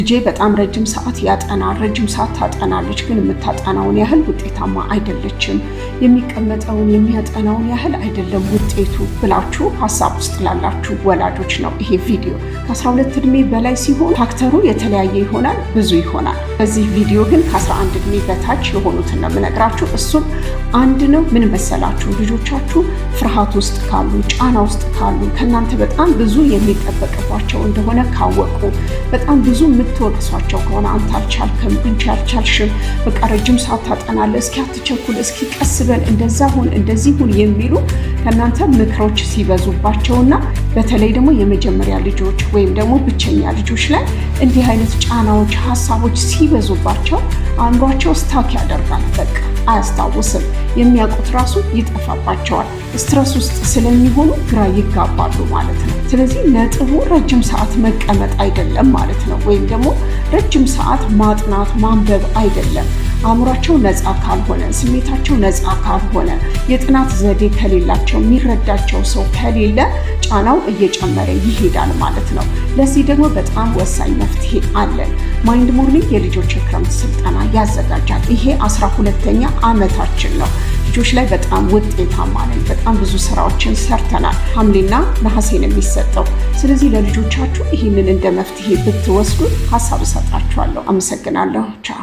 ልጄ በጣም ረጅም ሰዓት ያጠናል፣ ረጅም ሰዓት ታጠናለች፣ ግን የምታጠናውን ያህል ውጤታማ አይደለችም። የሚቀመጠውን የሚያጠናውን ያህል አይደለም ውጤቱ ብላችሁ ሀሳብ ውስጥ ላላችሁ ወላጆች ነው ይሄ ቪዲዮ። ከ12 ዕድሜ በላይ ሲሆን factor ኡ የተለያየ ይሆናል፣ ብዙ ይሆናል። በዚህ ቪዲዮ ግን ከ11 ዕድሜ በታች የሆኑትን ነው የምነግራችሁ። እሱም አንድ ነው። ምን መሰላችሁ? ልጆቻችሁ ፍርሃት ውስጥ ካሉ፣ ጫና ውስጥ ካሉ፣ ከእናንተ በጣም ብዙ የሚጠበቅባቸው እንደሆነ ካወቁ፣ በጣም ብዙ የምትወቅሷቸው ከሆነ፣ አንተ አልቻልክም፣ አንቺ አልቻልሽም፣ በቃ ረጅም ሰዓት ታጠናለህ፣ እስኪ አትቸኩል፣ እስኪ ቀስ በል፣ እንደዛ ሁን፣ እንደዚህ ሁን የሚሉ ከእናንተ ምክሮች ሲበዙባቸውና በተለይ ደግሞ የመጀመሪያ ልጆች ወይም ደግሞ ብቸኛ ልጆች ላይ እንዲህ አይነት ጫናዎች፣ ሀሳቦች ሲበዙባቸው አእምሯቸው stuck ያደርጋል። በቃ አያስታውስም። የሚያውቁት ራሱ ይጠፋባቸዋል። Stress ውስጥ ስለሚሆኑ ግራ ይጋባሉ ማለት ነው። ስለዚህ ነጥቡ ረጅም ሰዓት መቀመጥ አይደለም ማለት ነው። ወይም ደግሞ ረጅም ሰዓት ማጥናት ማንበብ አይደለም። አእምሯቸው ነፃ ካልሆነ፣ ስሜታቸው ነፃ ካልሆነ፣ የጥናት ዘዴ ከሌላቸው፣ የሚረዳቸው ሰው ከሌለ ጫናው እየጨመረ ይሄዳል ማለት ነው። ለዚህ ደግሞ በጣም ወሳኝ መፍትሄ አለን። Mind Morning የልጆች የክረምት ስልጠና ያዘጋጃል። ይሄ 12ኛ ዓመታችን ነው። ልጆች ላይ በጣም ውጤታማ ነን። በጣም ብዙ ስራዎችን ሰርተናል። ሐምሌና ነሐሴን የሚሰጠው። ስለዚህ ለልጆቻችሁ ይህንን እንደ መፍትሄ ብትወስዱት ሀሳብ እሰጣችኋለሁ። አመሰግናለሁ። ቻው።